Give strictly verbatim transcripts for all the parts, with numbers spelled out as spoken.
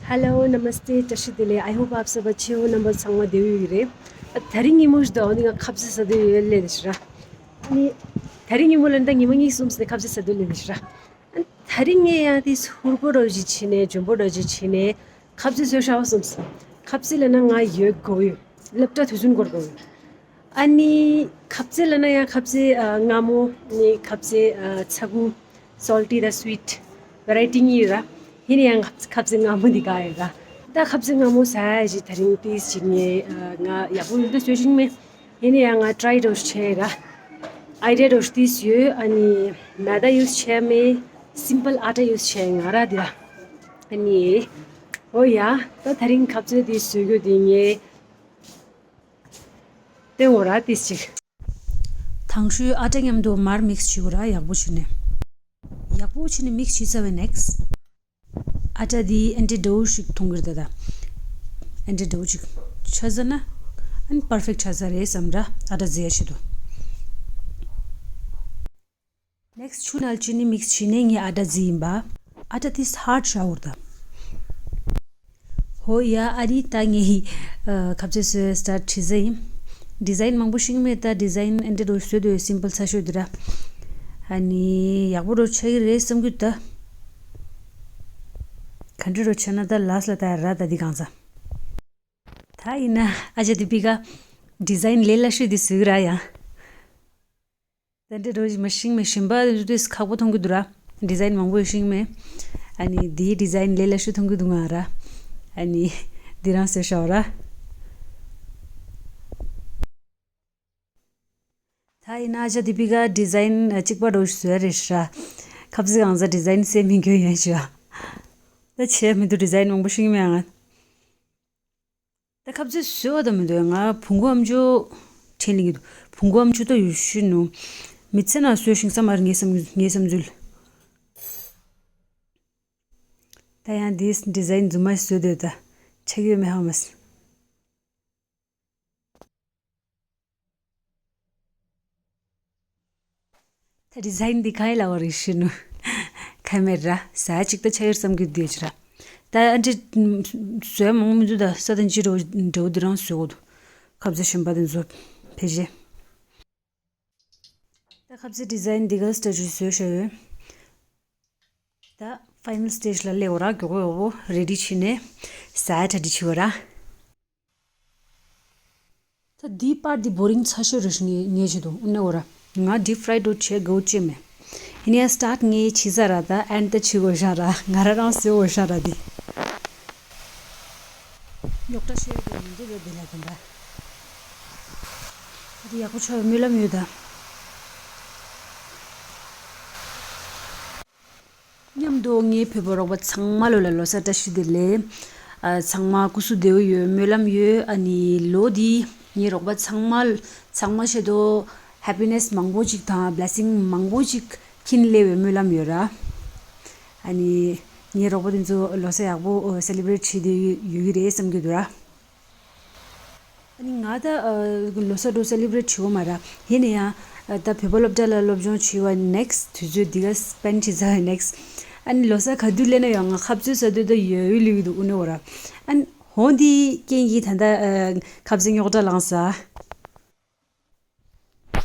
Hello, Namaste, བཀྲ་ཤིས་བདེ་ལེགས། I hope आप सब अच्छे हो, རྣམ་པ་ཚང་མ་བདེ་པོ་ཡོད་ཀྱི་རེད། ཨ། དེ་རིང་ཉིན་མོ་ཞིག་འདུག་ཨ་ནི་ང་ཁ་ཟས་ཟ་འདོད་ཡོད་ལབ་ནས་ཤི་ར། ཨ་ནི་དེ་རིང་ཉིན་མོ་ལ་ད་ཉི་མ་གཉིས་གསུམ་ནས་ཁ་ཟས་ཟ་འདོད་ལབ་ནས་ཤི་ར། ཨ་ནི་དེ་རིང་ངས་ཡང་དེ་ཧུར་པོ་འདྲ་ཞིག་བྱས་ནས་འཇོན་པོ་འདྲ་ཞིག་བྱས་ནས་ཁ་ཟས་བཟོས་ཤག་བསམས། ཁ་ཟས་ལབ་ན་ང་ཡོད་དགོས་ཡོད། སློབ་གྲྭ་དུས་ཚོད་འགོར་དགོས་ཡོད། ཨ་ནི་ཁ་ཟས་ལབ་ན་ཡང་ཁ་ཟས་ཨ་མངར་མོ་ནི་ཁ་ཟས་ཨ་ཚ་ཁུ། Salty དང་sweet variety གཉིས་ར། ཧེ་ནི་ཡང་ཁ་ཟས་མངར་མོ་འདི་ག་ཡོད་ར། ད་ཁ་ཟས་མངར་མོ་ཟ་ཡ་ཞིག་དེ་རིང་ཏིས་ཞིག་ངས་ཨ་ང་ཡག་པོ་ཡོད་འདུག་བཟོ་ཤིང་མེད། ཧེ་ནི་ཡང་ང་try འདྲ་བྱས་ར། Idea འདྲ་ཏིས་ཡོད། ཨ་ནི་मैदा use བྱས་མེད། Simple ཨ་ཊ་use བྱས་ང་ར་འདི་ར། ཨ་ནི་ཨོ་ཡ། ད་དེ་རིང་ཁ་ཟས་འདི་བཟོ་རྒྱུ་འདི་ངས། དེ་འོ་ར་ཏིས་ཅིག་དང་ཤོས་ཨ་ཊ་མཉམ་དུ་མར་mix བྱེད་དགོས་ར། ཡག་པོ་བྱས་ནས། ཡག་པོ་བྱས་ནས་mix བྱས་ཚར་བའི་next ཨ་ཊ་འདི་ཨེ་འདྲ་འདྲ་བོ་ཞིག་མཐོང་གི་རེད་ད། ཨེ་འདྲ་འདྲ་བོ་ཅིག་ཆགས་ཚར་ན་ཨ་ནི་perfect ཆགས་ཚར་རེད་བསམ་ར། ཨ་ཊ་བཟོ་ཡ་ཆེད་དུ། Next ཆུ་ནང་ལ་ཅི་ནི་mix བྱས་ནས་ངས་ཨ་ཊ་བཟོས་ཡིན་པ། ཨ་ཊ་དེ་hard ཤ་བོར་ད། ཧོ་ཡ། ཨ་རི་ད་ངས་ཨ་ཁ་ཟས་བཟོས་start བྱེད་ས་ཡིན། design མང་པོ་ཤེས་ཀྱི་མེད་ད། design ཨེ་འདྲ་རུ་བཟོས་འདུག simple ཚ་ཤོས་འདི་ར། ཨ་ནི་ཡག་པོ་རུ་ཆགས་ཀྱི་རེད་བསམ་གྱི་ད། ག་འདྲ་རུ་ཆགས་ན་ད་last ལ་ད་ར་ད་འདི་གང་ཚ། ད་ཡིན་ན་ཨ་ཅག་དེ་པི་ཀ་design ལས་སླ་ཤོས་འདི་བཟོས་ཀྱི་ར་ཡ། ད་འདྲ་རོ་ཞིག་མ་ཤིང་མེ་ཞིམ་པ་འདུག་ཁག་པོ་མཐོང་གི་འདུག་ར། design མང་པོ་ཡོད་ཤིང་མེ། ཨ་ནི་དེའི་design ལས་སླ་ཤོས་མཐོང་གི་འདུག་ང་ར། ཨ་ནི་འདི་རང་བཟོས་ཤག་ར། ད་ཡིན་ན་ཨ་ཅག་དེ་པི་ཀ་design གཅིག་པ་འདྲ་བཟོས་རེད་ཤག་ར། ཁ་ཟས་གང་ཟག་design སེ་མི་འགྱོ་ཡོད་ཤག་ར། ད་བྱས་མི་འདུག design མང་པོ་ཤིང་མེ་ང་། ད་ཁ་ཟས་བཟོས་པ་དང་མི་འདུག་ང་བོང་གུ་ཨམ་ཅོག་དྲན་ལེ་གི་འདུག་བོང་གུ་ཨམ་ཅོག་ད་ཡོད་ཤི་ནུ། མི་ཚེ་ན་བཟོས་ཤིང་ས་མར་ངའི་བསམ་ངའི་བསམ་ཚུལ། ད་ཡང་འདིས་design རྫུན་མ་བཟོས་འདོད་ད། ཆགས་ཡོད་མེད་ཧ་མ་སི། ད་design འདི་ག་ཡི་ལ་བ་རེད་ཤི་ནུ། ཁ་མེད་ར་ཟ་ཅིག་ད་ཆ་ཡོད་བསམ་གྱི་འདོད་ཅི་ར། ད་ཨ་འདྲི་བཟོས་མང་མི་འདུག་ད་ས་དང་ཅི་འདྲ་འདྲ་བོ་འདི་རང་བཟོས་འོ་འདུག་ཁ་ཟས་ཞིམ་པ་དེ་བཟོ་ཕེ་ཞེ། ད་ཁ་ཟས་design འདི་ག་སྟ་ཅུ་བཟོས་ཤ་ཡོད། ད་final stage ལ་སླེབས་འོ་ར་མགྱོགས་པོ་ཡོག་པོ་ready བྱས་ནས་ཟ་གྲ་སྒྲིག་བྱེད་འོ་ར། ད་འདིའི་part འདི་boring ཚ་ཤོས་རེད་ངས་ངས་བྱེད་དོ་ཨུ་ནེ་འོ་ར། ང་deep fry འགྲོ་བྱེད་དགོས་ཅེས་མེད། ཡིན་ཡང་start ངས་བྱེད་ས་ར་ད་end ད་བྱེད་དགོས་ཤ་ར་ང་ར་རང་བཟོས་འོ་ཤ་ར་འདི། རྙོག་དྲ་བཤད་དགོས་མི་འདུག་ལོ་འདི་ལ་དེ་འདྲ། འདི་ཡག་པོ་ཆགས་པའི་སྨོན་ལམ་ཡོད་ད། མཉམ་དུ་ངའི་བོད་པ་རོགས་པ་ཚང་མ་ལོ་ལ་ལོ་གསར་བཀྲ་ཤིས་བདེ་ལེགས། ཨ་ཚང་མ་སྐུ་གཟུགས་བདེ་པོ་ཡོད་སྨོན་ལམ་ཡོད། ཨ་ནི་ལོ་འདི་ངའི་རོགས་པ་ཚང་མ་ཚང་མ་ཆེད་དུ་happiness མང་པོ་ཅིག་དང་blessing མང་པོ་ཅིག་ཁྱིན་སླེབས་པའི་སྨོན་ལམ་ཡོད་ར། ཨ་ནི་ངའི་རོགས་པ་དེ་ཚོ་ལོ་གསར་ཡག་པོ་celebrate བྱེད་དེ་ཡོད་ཀྱི་རེད་བསམ་གྱི་འདུག་ར། ཨ་ནི་ང་ད་ཨ་ལོ་གསར་འགྲོ་celebrate བྱེད་འོ་མ་ར། ཡིན་ན་ཡང་ཨ་ད་བོད་པ་སློབ་གྲྭ་ལ་སློབ་སྦྱོང་བྱེད་པ་next དུས་ཚོད་འདི་ག་spend བྱེད་ཚར་next ཨ་ནི་ལོ་གསར་ག་དུས་སླེབས་ན་ཡང་ང་ཁ་ཟས་ཟ་འདོད་ད་ཡོད་ཡོད་ལུས་འདུག་ཨུ་ནེ་འོ་ར། ཨ་ནི་ཧོ་འདི་རྐྱེན་གྱིས་ད་ལྟ་ཨ་ཁ་ཟས་རྙོག་དྲ་ལངས་ས།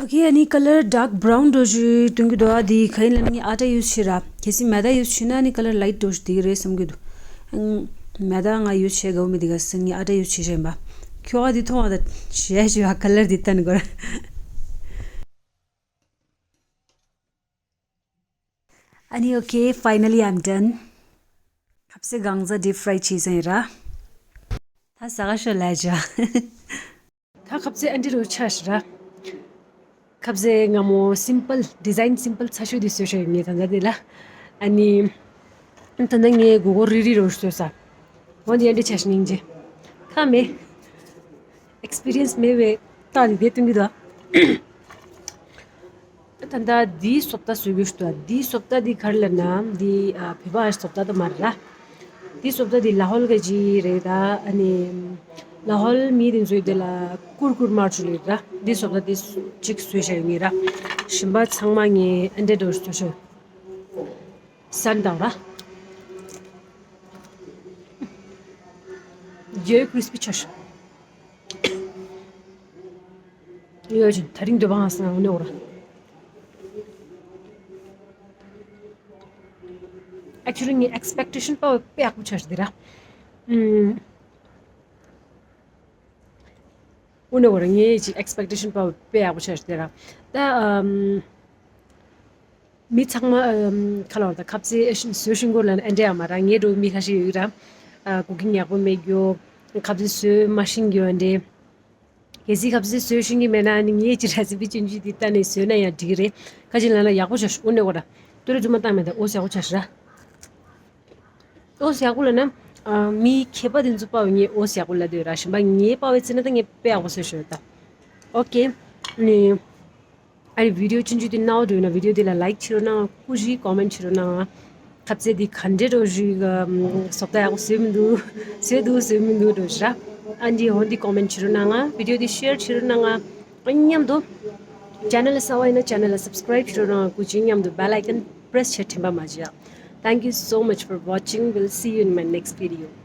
Okay ཨ་ནི་color dark brown འགྲོ་ཞུ་སྟོན་གི་འདུག་ཨ་དེ་ག་ཡིན་ལ་ནི་ཨ་ཊ་use བྱེད་ར། གལ་སྲིད་मैदा use བྱེད་ན་ནི་color light འགྲོ་ཞུ་དེ་གི་རེད་བསམ་གི་འདུག maida ང་use བྱེད་དགོས་མི་དེ་ག་སེ་ནི་ཨ་ཊ་use བྱེད་བཞིན་པ། ཁྱོ་ག་དེ་མཐོང་བ་ད་ཞེ་ཞེ་བ་color དེ་བསྟན་དགོས་ར། ཨ་ནི་okay finally I'm done. ཁ་ཟས་གང་ཟ་deep fry བྱས་ཟིན་ར། ད་ཟ་ག་ཤོ་ལ་ཇ། ད་ཁ་ཟས་ཨ་འདྲི་རུ་ཆགས་ཤི་ར། ཁ་ཟས་སྔ་མོ་simple design simple ཚ་ཤོས་དེ་བཟོས་ཤོག་ངས་ད་ལྟ་དེ་ལ། ཨ་ནི། ད་ལྟ་ངས་མགོ་སྐོར་རི་རི་རུ་བཟོས་ས། འོ་འདི་ཨ་འདྲི་ཆགས་ཤི་སྙིང་རྗེ། ཁ་མེད། experience མེད་པའི་རྟགས་དེ་དེ་སྟོན་གི་འདུག་ད་ལྟ་འདིའི་བཟོ་ལྟ་བཟོ་གི་ཞུ་དང་འདིའི་བཟོ་ལྟ་འདི་ག་རེ་ལབ་ན་འདི་ཨ་བོད་པ་ཨ་བཟོ་ལྟ་དུ་མ་རེད་ལ། འདིའི་བཟོ་ལྟ་འདི་ལ་ཧོལ་ག་ཇི་རེད་ད། ཨ་ནི་ལ་ཧོལ་མི་དེ་ཚོའི་དེ་ལ་ཀུར་ཀུར་མར་ཆུ་ལེ་ར། འདིའི་བཟོ་ལྟ་འདི་གཅིག་བཟོས་བཞག་ཡོད་ངེས་ར། གཞན་པ་ཚང་མ་ངས་ཨ་འདྲེ་འགྲོ་བཟོ་ཤོག་སན་དང་ར། ཡོད། ཀྲིས་པི་ཆགས་ཤག་ཡོད་ཅིང་ད་རིང་འདོད་པ་ཧང་སང་ནས་འོར། Actually ངའི་expectation དཔའ་བོ་དཔེ་ཡག་པོ་ཆགས་ཤག་འདི་ར། ཨུམ། འོ་ན་འོ་ར་ངའི་ཅིག་expectation དཔའ་བོ་དཔེ་ཡག་པོ་ཆགས་ཤག་འདི་ར། ད་ཨམ། མི་ཚང་མ་ཨམ། ཁ་ལོར་ད་ཁབ་ཙེ་བཟོས་ཤིང་གོ་ལ་ཨེ་འདྲ་ཡ་མ་ར། ངའི་འགྲོ་མི་ཁ་ཤས་ཡོད་ར། ཨ། cooking ཡག་པོ་མེད་རྒྱུ། ཁབ་ཙེ་བཟོས་མ་ཤིང་རྒྱུ་ཨེ་འདྲ། གལ་སྲིད་ཁབ་ཙེ་བཟོས་ཤིང་གི་མེད་ན་ནི་ངའི་ཅི་ར་སི་པི་ཆུང་ཆུང་འདི་ལྟ་ནས་བཟོས་ན་ཡང་འགྲིག་གི་རེད། ཁ་ཅིག་ལ་ལ་ཡག་པོ་ཆགས་ཤག་འོ་ནས་འོ་ར། ཏུ་རེ་རྫུན་མ་བཏང་མེད་ད། འོ་ཡག་པོ་ཆགས་ཤག་ར། འོ་ཡག་པོ་ལ་ན། ཨ། མི་མཁས་པ་དེ་ཚོ་དཔའ་བོ་ངས་འོ་ཡག་པོ་ལ་འདོད་ར། ཞིམ་པ་ངའི་དཔའ་བོའི་ཚེ་ན་ད་ངས་དཔེ་ཡག་པོ་བཟོས་ཤོད་ད། ཨོ་ཀེ། ནི། ཨ་རི་བི་ཌི་ཡོ་ཆུང་ཆུང་དེ་ནའོ་འགྲོ་ཡིན་ན་བི་ཌི་ཡོ་དེ་ལ་ལའིག་བྱེད་རོགས་གནང་། སྐུ་ཞིག་ཀོ་མེན་བྱེད་རོགས་གནང་། ཁབ་ཙེ་དེ་ག་འདྲས་འགྲོ་ཞིག་བཟོ་ལྟ་ཡག་པོ་བཟོས་མི་འདུག་བཟོས་འདུག་བཟོས་མི་འདུག་འགྲོ་ཞིག་ར། ཨ་འདི་འོ་འདི་ཀོ་མེན་བྱེད་རོགས་གནང་། བི་ཌི་ཡོ་དེ་ཤེར་བྱེད་རོགས་གནང་། ཨ་མཉམ་དུ་ཆེ་ནལ་གསར་པ་ཡིན་ན་ཆེ་ནལ་ལ་སབ་སི་ཀ་རའིབ་བྱེད་རོགས་གནང་། སྐུ་ཞིག་མཉམ་དུ་བེལ་ཨའི་ཀོན་པྲེ་སི་བྱེད་དྲན་པ་མ་བརྗེད་ཨ། Thank you so much for watching. We'll see you in my next video.